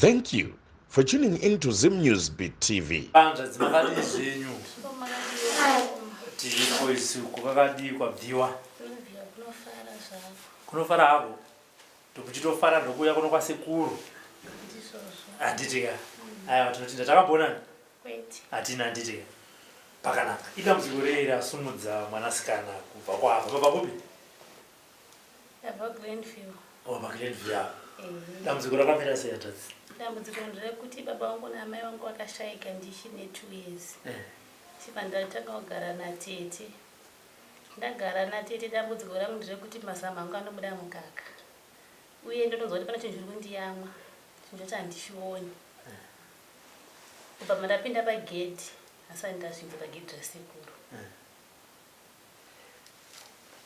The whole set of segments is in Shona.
Thank you for tuning in to Zim News Beat TV. Hanzvadzi makadii zvenyu? Tiriko isu kwakadii kwabviwa? Kunofara hako. Tokuchitofara ndokuuya kuno kwasekuru. Handiti ka? Aiwa tinoti ndatakambonana. Hatina handiti ka? Pakanaka. Idambudziko rei rasumudza mwanasikana kubva kwaabva? Mabva kupi? Ndabva Glenview. Oh, paGlenview apo. Eh. Dambudziko rakamira sei hanzvadzi? Dambudziko nderekuti baba vangu naamai vangu vakashaika ndichine 2 years. Chibva ndatanga kugara natete. Ndagara natete, dambudziko rangu nderekuti mazamu angu anobuda mukaka. Uye ndinonzwa kuti pane chinhu chiri kundiyamwa. Chinhu chacho handichioni. Kubva mandapinda pagedhi, asati ndazvinzwa pagedhi rasekuru.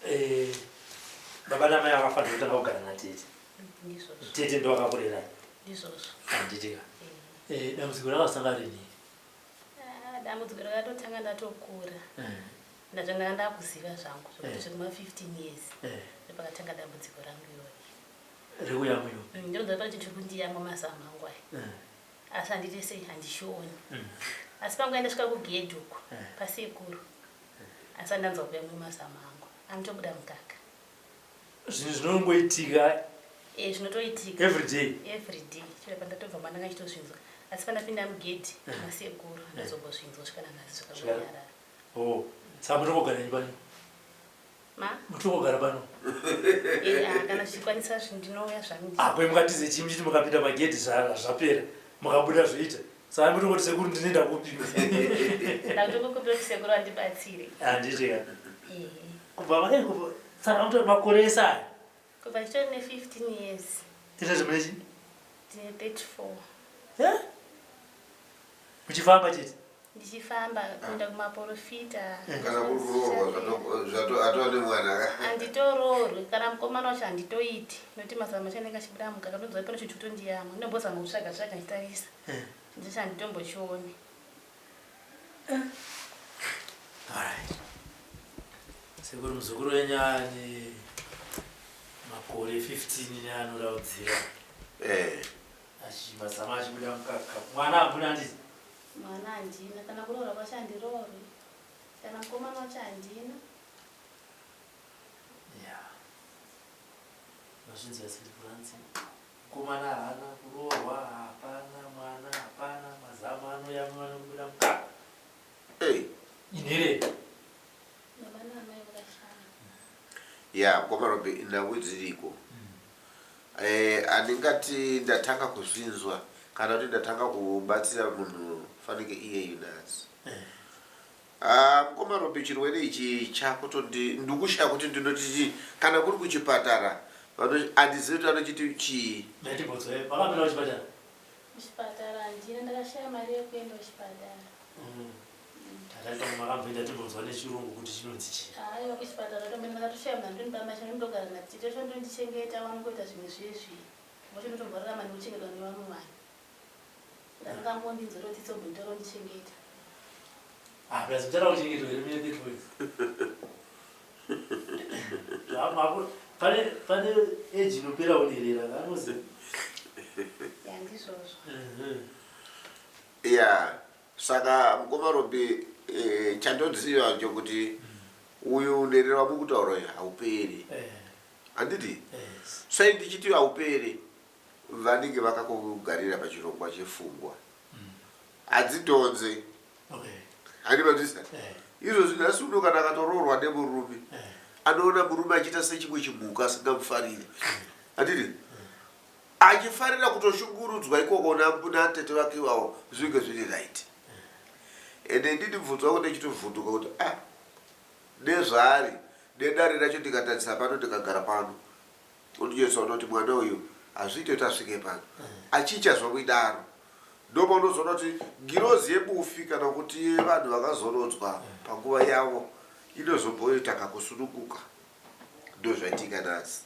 Eh, baba namai vakafanira kutanga kugara natete. Ndizvozvo. Tete ndo vakakurerai. Ndizvozvo. Handiti ka? Eh. Eh, dambudziko rakazotanga rini? Ah, dambudziko rakatotanga ndatokura. Ndatanga ndakuziva zvangu zvekuti zvekuma 15 years. Ndopakatanga dambudziko rangu irori. Rekuyamwiwa. Ndinonzwa pane chinhu chiri kundiyamwa mazamu angu aya. Asi handiti sei handichioni. Asi panguva yandasvika kugedhi uku pasekuru, asi andanzwa kuyamwa mazamu angu anotobuda mukaka. Zvinhu zvinongoitika. Eh, zvinotoitika. Every day. Every day. Chero pandatobva mandanga chitozvinzwa. Asi pandapinda mugedhi masekuru handazombozvinzwa kusvika nanhasi zvakangonyarara. Oh, saka mutongogara henyu pano? Ma? Mutongogara pano? Eh, ah, kana zvichikwanisa zvinhu ndinouya zvangu. Apo mukatize chii muchiti mukapinda pagedhi zvapera, mukabuda zvoita. Saka mutongoti sekuru ndinoenda kupi? Ndakutongokumbira kuti sekuru andibatsire. Handiti ka? Eh. Kubva kubva saka mutori makore ese aya? Kubva ndichitori ne15 years. Izvezvi mune chii? Ndine 34. Eh? Muchifamba chete? Ndichifamba kuenda kumaporofita. Kana kuri kuroorwa atova nemwana ka? Handitoroorwi, kana mukomana wacho handitoiti nokuti mazamu acho anenge achibuda mukaka. Ndonzwa pane chinhu chotondiyamwa, ndinombozama kutsvaga tsvaga ndichitarisa, chinhu chacho handitombochioni. Alright. Sekuru, muzukuru wenyu ane makore 15 neanoraudzira. Mazama achibuda mukaka. Mwana hamuna handiti? Mwana handina, kana kuroora kwacho handiroorwi, kana mukomana wacho handina. Ya. Mazvinzwa sekuru, hanzi mukomana haana, kuroorwa hapana, mwana hapana, mazama anoyamwiwa nekubuda mukaka. Hey. Inherera. Baba naamai vakashaya. Ya, mukoma Robi, nhau dziriko. Handingati ndatanga kuzvinzwa kana kuti ndatanga kubatsira munhu fanike iyeyu nhasi. Ah, mukoma Robi, chirwere ichi chakutondi ndikushaya kuti ndinoti chii. Kana kuri kuchipatara handizivi kuti vanochiti chii. Ndatibodzwe, makapinda kuchipatara? Kuchipatara handina, ndakashaya mari yekuenda kuchipatara. Tataita makamboenda, timbonzwa nechirungu kuti chinonzi chii. Aiwa, kuchipatara tombe ndakatoshaya munhu andonipa mari, ndondogara natete chondondichengeta, vanongoita zvimwe zvezvi vocho, ndotomborarama nekuchengetwa nevamwe vanhu. Ndakangondinzwa kuti tsombonditondichengeta. Ah, plus muchada kuchengetwa here mune 34 years? Pane age inopera unerera kanozi. Ya, ndizvozvo. Ya, saka mukoma Robi, chandoziva chokuti uyu unerera wamukutaura uyu hauperi. Handiti? Yes. Sai ndichiti hauperi, vanenge vakakugarira pachirongwa chefungwa hadzidhonze. Handimanzwisisa? Izvozvi nhasi uno kana akatoroorwa nemurume, anoona murume achiita sechimwe chimhuka asingamufariri, handiti? Achifarira kutoshungurudzwa ikoko natete vake ivavo, zvinge zviri right. Ende ndini mubvunzo wangu ndechitovhunduka kuti ah, nezvaari nedare racho, ndikatarisa pano, ndikagara pano, unonyatsoona kuti mwana uyu hazviite kuti asvike pano achicha zvokudaro. Ndopaunozoona kuti ngirozi yebufi kana kuti yevanhu vakazorodzwa panguva yavo inozomboita kakusununguka. Ndozvaitika nhasi.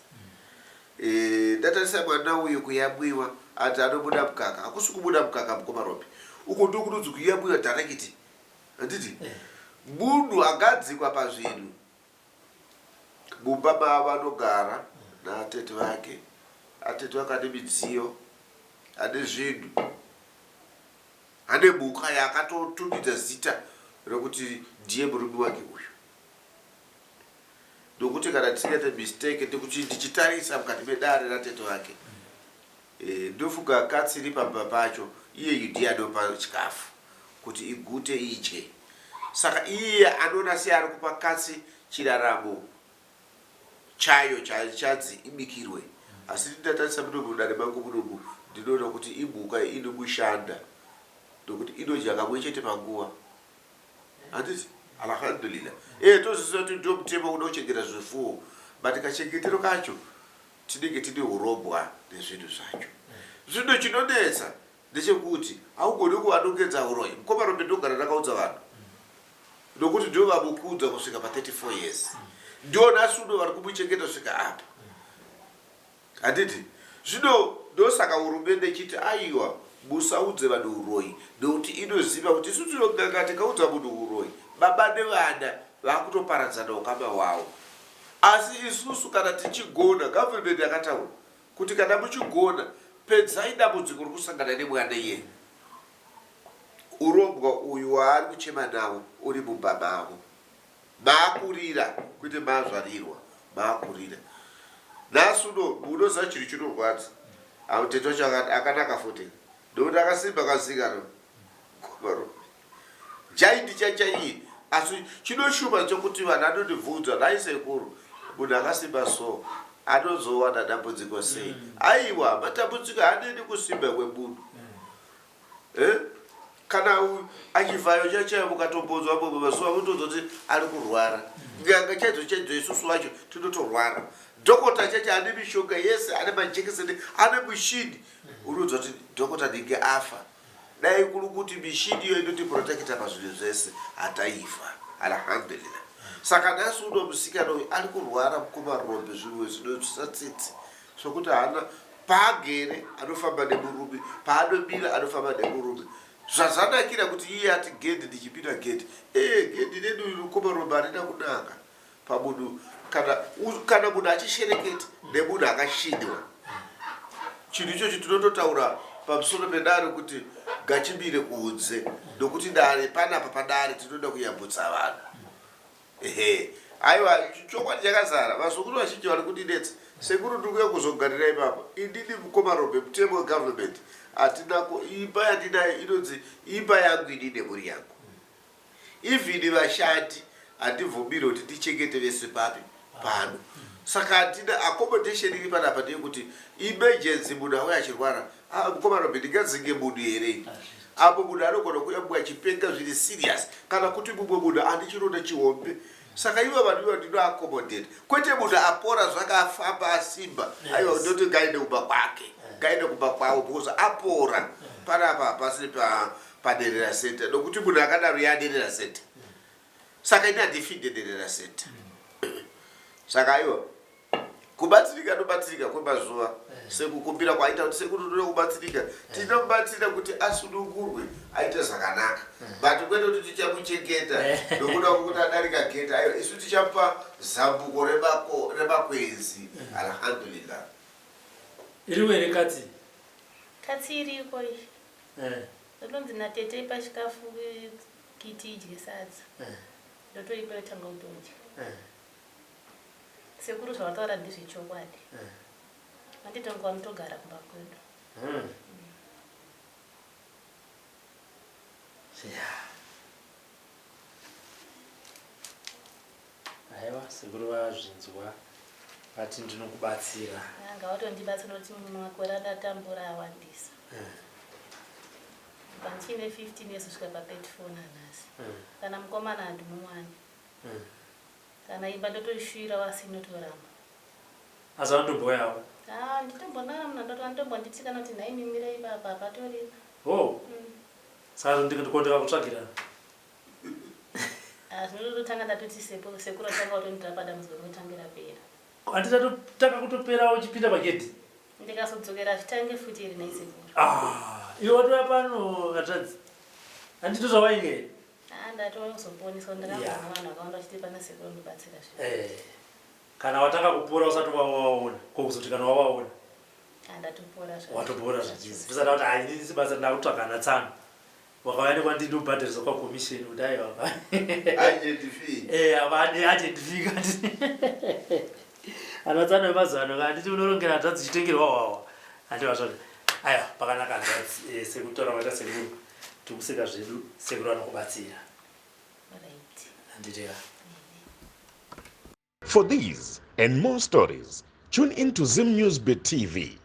Ndatarisa mwana uyu kuyamwiwa, ati anobuda mukaka. Hakusi kubuda mukaka, mukoma Robi, uko ndokunonzi kuyamwiwa direct, handiti? Munhu agadzikwa pazvinhu mumba mavo, anogara natete vake, atete vake ane midziyo. Ane zvinhu. Ane mhuka yaakatotumidza zita rekuti ndiye murume wake uyu. Nokuti kana tisingaite mistake ndikuti ndichitarisa mukati medare ratete vake eh, ndofunga katsi iri pamba pacho iyeyu ndiye anopa chikafu kuti igute idye. Saka iye anoona seari kupa katsi chiraramo chayo chadzi ibikirwe asi ndatarisa muno mudare mangu munomu ndinoona kuti imhuka inomushanda nokuti inodya kamwe chete panguva handiti alhamdulillah e toziva kuti ndio mutemo kuda kuchengeta zvifuwo but kachengetero kacho tinenge tine urombwa nezvinhu zvacho zvino chinonetsa Ndechekuti haugoni kuvanongedza huroyi. Mukoma Rombe ndogara ndakaudza vanhu nokuti ndivo vamukudza kusvika pa 34 years. Ndivo nhasi uno vari kumuchengeta kusvika apa. Handiti? Zvino ndosaka hurumende ichiti aiwa musaudze vanhu huroyi nokuti inoziva kuti isu tinoganga tikaudza munhu huroyi baba nevana vakutoparadzana ukama hwavo. Asi isusu kana tichigona, government yakataura Kuti kana muchigona pedzai dambudziko rikusangana nemwana iyeye. Urombwa uyu waari kuchema nawo uri mumba mavo. Maakurira kwete maazvarirwa maakurira. Nhasi uno munoziva chinhu chinorwadza. Amutete wacho akanaka futi. Ndokuti akasimba kasikana. Giant chaichaiyi asi chinoshupa chokuti vanhu anondibvunza nhai sekuru munhu akasimba so anozowana dambudziko sei mm. aiwa matambudziko haaneni kusimba kwemunhu mm. eh? kana achivhayo chaichaiyo mukatombonzwa mumwe mazuva mutodzwa kuti ari kurwara mm. n'anga chaidzo chaidzo isusu vacho tinotorwara dhokota chaicho ane mishonga yese ane majekiseni ane mushini unodzwa kuti dhokota ndinge afa Dai kuri kuti mishini iyo inoti protecta pazvinhu zvese hataifa. Alhamdulillah. Saka nhasi uno musikana uyu ari kurwara mukoma rombe zvimwe zvinonzwisa tsitsi sokuti haana paagere anofamba nemurume paanomira anofamba nemurume zvazanakira kuti iye ati gedhi ndichipinda gedhi ee gedhi redu mukoma rombe harina kunaka pamunhu kana kana munhu achishereketa nemunhu akashinwa chinhu ichochi tinototaura pamusoro pedare kuti gachimire kunze nokuti dare panapa padare tinoda kuyambutsa vanhu ehe aiwa chokwadi chakazara vazukuru vazhinji vari kundinetsa sekuru ndiri kuya kuzogarira ipapo indini mukoma rombe mutemo wegovernment hatinako imba yandinayo inonzi imba yangu ini nemhuri yangu Even vashandi handibvumire kuti ndichengete vese papi pano saka handina accommodation iri panapa ndeyekuti emergency munhu auya achirwara ah, mukoma Robi ndingadzinge munhu here apo munhu anogona kuuya mumwe achipenga zviri serious kana kuti mumwe munhu ane chironda chihombe saka ivo vanhu ivo ndinoaccommodate kwete munhu apora zvake afamba asimba aiwa ndoti ngaende kumba kwake ngaende kumba kwavo because apora panapa hapasi pa paderera center nokuti munhu akadaro yaderera center saka ini handifinde derera center saka aiwa kubatsirika tobatsirika kwemazuva eh. sekukumbira kwaita kuti sekuru toda kubatsirika eh. tinomubatsira kuti asunungurwe aite zvakanaka eh. but kwete kuti tichamuchengeta nokuda kwekuti adarika geta aiwa isu tichamupa zambuko remakwenzi alhamdulillah iriwo here katsi katsi iriko iyi eh. Ndonzi natete ipa chikafu kiti idye sadza eh. Ndotoipa yotanga kutodya eh. Sekuru zvavataura ndezvechokwadi eh. Vatete vangu vanotogara kumba kwedu mm. Yeah. Aiwa sekuru vazvinzwa vati ndinokubatsira. Ngavatondibatsira nokuti makore andatambura awandisa. Eh. Kubva ndichine 15 years kusvika pa 34 nanhasi. Eh. Kana mukomana handimuwani. Eh. Kana imba ndotoishuvira asi inotoramba. Asi vanotomboyawo? Ah, nditombonana munhu andotombonditi kana kuti nhai mimira ipapa hapatorina. Oh. Mm. Saka ndikakutsvagira. Ah, zvinototanga ndatoti sekuru atanga kutondira padambudziko rinotange rapera. Handitatotanga kutopera uchipinda pagedhi. Ndikazodzokera zvitange futi here nhai sekuru? Ah, iwe watouya pano katadzi. Handito zvawainge here? Ah, ndatozoponeswa ndakamboona vanhu vakawanda vachiti pana sekuru ndobatsira zvinhu. Eh. Kana watanga kupora usati wawaona, ko kuzoti kana wawaona. Ndatopora zva. Watopora zvachisi. Usada kuti hayi inini basa ndakutsvaga ana tsano. Wakauya nekwandiri ndobhadharisa kwa commission kuti aiwa. Agent fee. Eh, ava ne agent fee kati. Ana tsano vemazuva ano handiti unorongera hanzvadzi dzichitengerwa hwahwa. Handi vazvona. Aiwa pakanaka hanzvadzi eh, sekutaura kwaita sekuru. Tikuseka zvedu sekuru vanokubatsira. Right. Handiti ka. For these and more stories, tune in to Zim News Bit TV.